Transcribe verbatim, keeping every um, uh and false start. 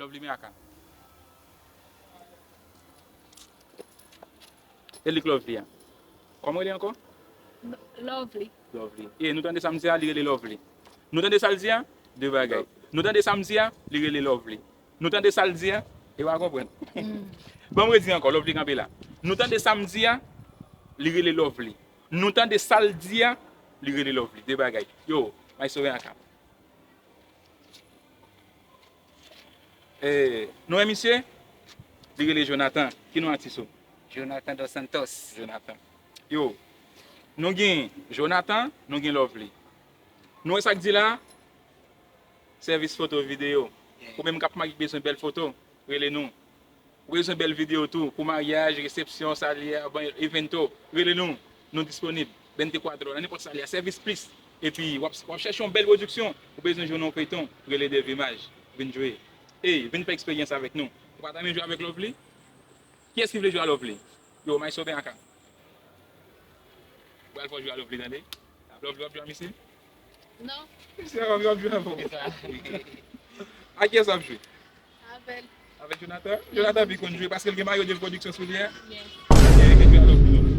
Lovely, men aka. E li k Lovely a. Kòman rele ankò? Lovely. Lovely. E nou tande sa m di a, li rele Lovely. Nou tande sa l di a? De bagay. Nou tande sa m di a? Li rele Lovely. Nou tande sa l di a? E w a konprann. Ban m redi ankò, Lovely kanpe la. Nou tande sa m di a? Li rele Lovely. Nou tande sa l di a? Li rele Lovely. De bagay. Yo, may sove aka. Eh, nou wè misye? Li rele Jonathan. Ki non atis ou? Jonathan Dos Santos. Jonathan. Yo, nou gen Jonathan, nou gen Lovely. Nou wè sa k di la? Sèvis foto videyo. Ou menm k ap maryay, bezwen bèl foto, rele nou. Ou bezwen bèl videyo tou, pou maryaj, resepsyon, salye, ban evento, rele nou. Nou disponib. Vennde kwatro, nan nenpòt salye, sèvis plis. Epi, w ap, w ap chèche yon bèl pwodiksyon, ou bezwen jwe nan yon feyton, rele Dave Image. Vin jwe. Ey, vin fè eksperyans avèk nou. Ou pa ta renmen jwe avèk Lovely? Kiyès ki vle jwe a Lovely? Yo, may sove aka. Ou pral fè w jwe a Lovely, tande? Lovely, w ap jwe a misye? Non. Misye, w ap, w ap jwe avè w. A kiyès w ap jwe? Avè l. Avèk Jonathan? Jonathan pi konn jwe paske l gen mayo de pwodiksyon sou li, en? Yes. Ok, ke jwe a Lovely, non.